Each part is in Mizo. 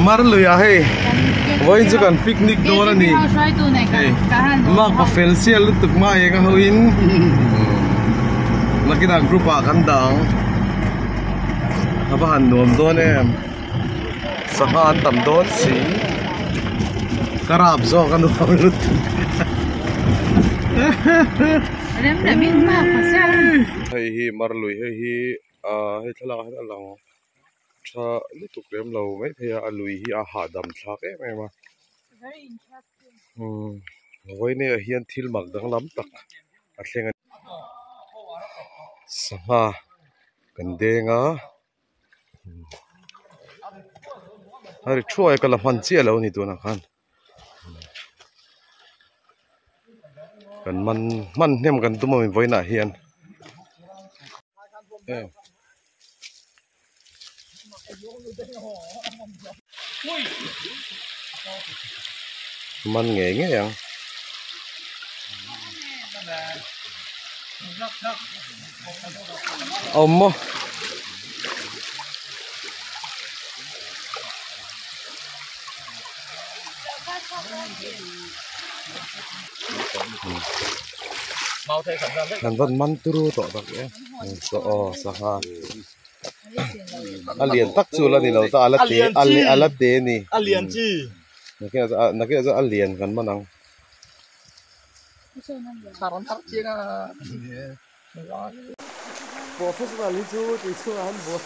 Mar lui ah hei vawiin chu kan picnic dawn a ni hei makpa fel sial lutuk hma eng a ho in nakinah group ah kan dah ang a va han nuam dawn em sangha an tam dawn si ka rap zawk a nuam lutuk hei hi mar lui hei hi ah hei thlalak ah hian a lang tha lutuk lem lo mai thei a a lui hi a hahdam thlak em em a umm vawiin ah hian thil mak danglam tak a thleng a ni sangha kan deng a a ri thuai a ka la hman chiah lo a ni tunah khan. Kan man hman hnem kan tum a mi vawiinah hian man ngei ngei ang. Awm maw. Kan van man turu tawh tak e aw sangha a lian tak chu la ni lo ta a la te a la te a ni nakinah chuan a lian kan man ang. Professional hi chu tui chhungah an buai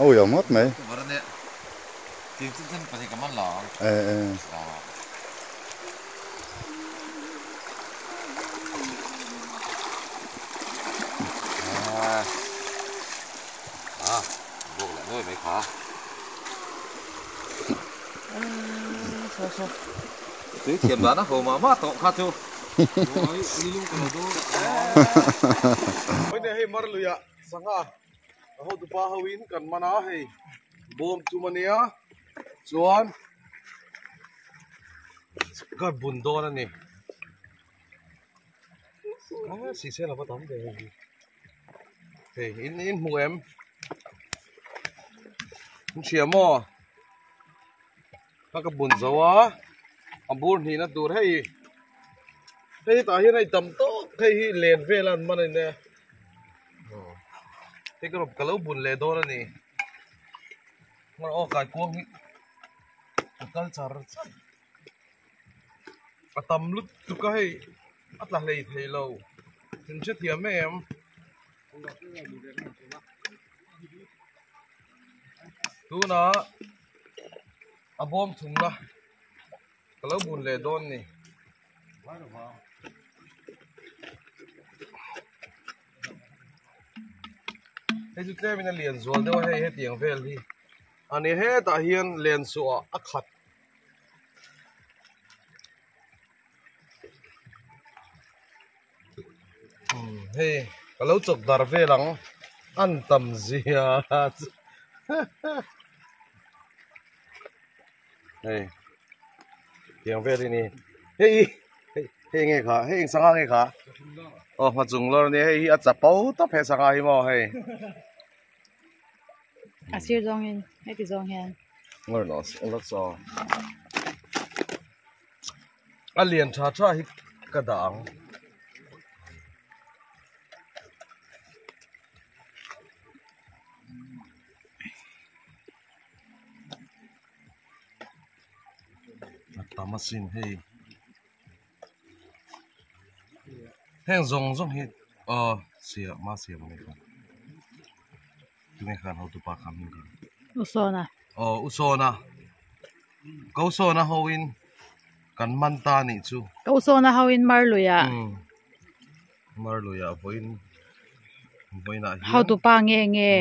Ui awm ngawt mai. Sangha a hotupa hoin kan man a hei bawm tum a nia chuan ka bun dawn a ni sisel a va tam ve hei hi hei in in hmu em in hria maw ka ka bun zo a a bur hnihna tur hei hei tah hian hei tam tawk hei hi len vel a an man a ni a. Hei ka ka lo bun leh dawn a ni aw kai kuang hi a kal char char a tam lutuk a hei a tla hlei thei lo in hrethiam em tunah a bawm thumna ka lo bun leh dawn a ni. Hei chu tlem in a lian zual deuh a hei hetiang vel hi a ni hetah hian len suah a khat umm hei ka lo chawp dar vel ang an tam zia chu hei tiang vel hi ni hei hei hei nge kha hei eng sangha nge kha aw hma chung lawr ania hei hi a chapo tawp he sangha hi maw hei a sir zawng in heti zawng hian ngawih lo la chaw a lian tha tha hi ka dah ang. A tam asin hei heng zawng zawng hi aw siam a siam ang kha tunge khan hotupa khan hming kha Usawna aw Usawna. Ko sawna hoin kan man ta nih chu. Ko sawna hoin mar luiah. Mar luiah vawiin vawiinah hian. Hotupa nge nge.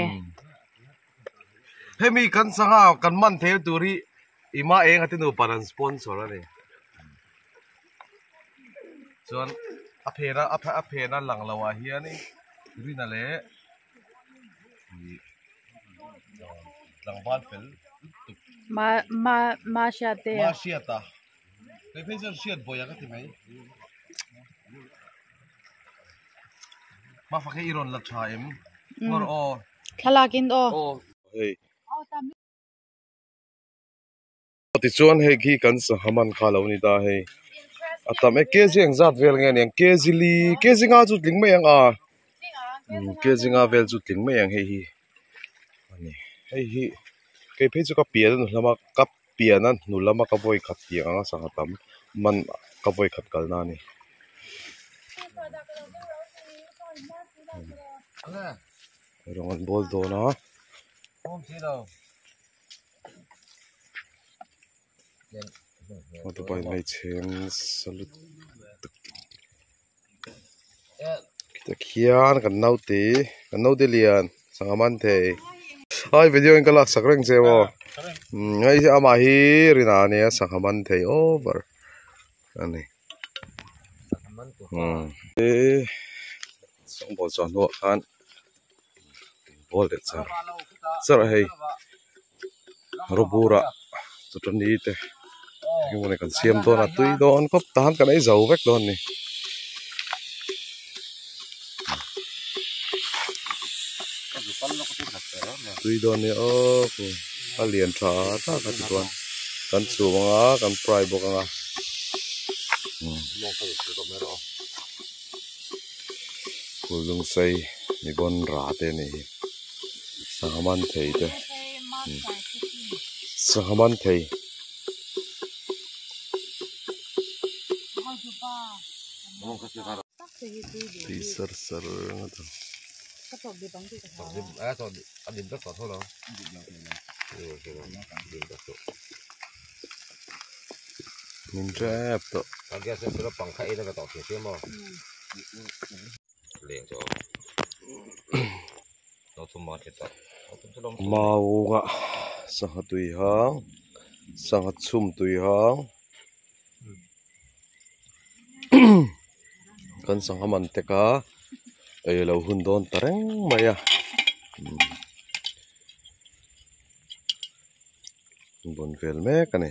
Hemi kan sangha kan man thei tur hi Ima eng a ti nupa an sponsor a ni. Chuan a phena a phena lang lo ah hian Rina leh ih tlangval fel lutuk. Ma ma ma hriat te. Ma hriat a. Kei phei chuan hriat bawi a ka ti mai. Ma fak hi i rawn la tha em? Ngawr aw. Thlalak in aw. Aw. Hei. Tichuan hei khi kan sangha man kha lo ni ta hei a tam e kg eng zat vel nge aniang kg li kg nga chu tling mai ang a kg nga vel chu tling mai ang hei hi a ni hei hi kei phei chu ka pian a nu hlama ka pian a hnu lama ka vawi khat tiang anga sangha tam man ka vawi khat kalna a ni. Rawng an bawl dawn a. Dubai hmeichhe nasa lutuk khitah khian kan naute kan naute lian sangha man thei ai video in ka lak sak reng che maw hei hi amah hi rinah ania sangha man thei over a ni sawngbawl chuan hnuah khan. Bawl leh char char a hei rawbura chutani te engemaw kan siam dawn a tui dawn khawp tan kan ei zo vek dawn a ni. Tui dawn a ni aw a lian tha tak a tichuan kan chhum ang a kan fry bawk ang a. Kulung sei ni bawn rah te a nih hi sangha man thei te sangha man thei. Tui sar sar ngawt ang. Min tep tawh. Maunga sangha tui hang sangha chhum tui hang kan sangha man tek a ei lo hun dawn ta reng mai a. Bawn vel mek a ni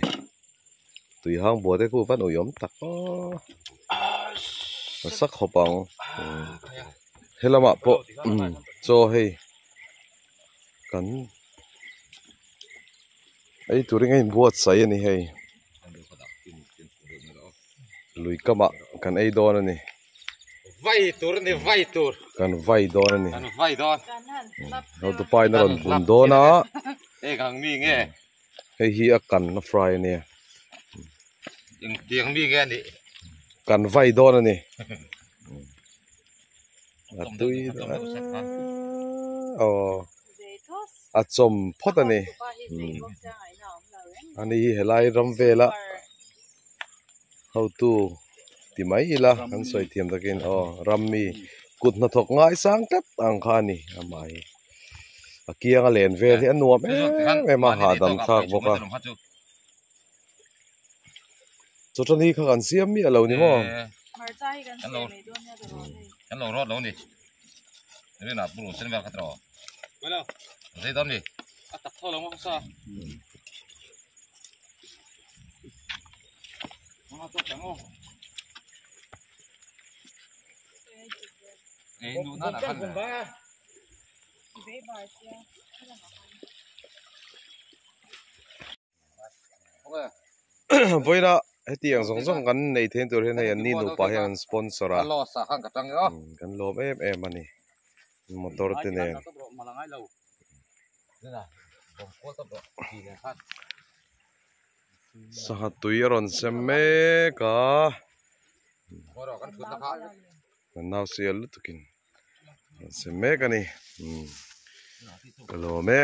tui hang buai te khu van uiawm tak aw a sa khawp ang helamah pawh chaw hei kan ei turin a inbuatsaih a ni hei lui kamah kan ei dawn a ni. Vai tur ani vai tur. Kan vai dawn ani. Kan vai dawn. Hotupa in a rawn bun dawn a. Eng ang mi nge? Hei hi a kan a fry ania. Eng tiang mi nge anih? Kan vai dawn ani. A tui aw a chawm phawt ani. Ani hi helai ram vela hotu ti mai ila kan sawi thiam takin aw rammi kut hnathawk ngaisang tlat ang kha a ni amah hi a kianga len vel hi a nuam em em a hahdam thlak bawk a chawṭani kha kan siam miah lo ni maw. Vawiina hetiang zawng zawng kan nei theih tur hian hei an ni nupa hian an sponsor a kan lawm em em a ni motor te nen. Sangha tui a rawn sem mek a kan nau sial lutukin a rawn sem mek a ni ka lawm e.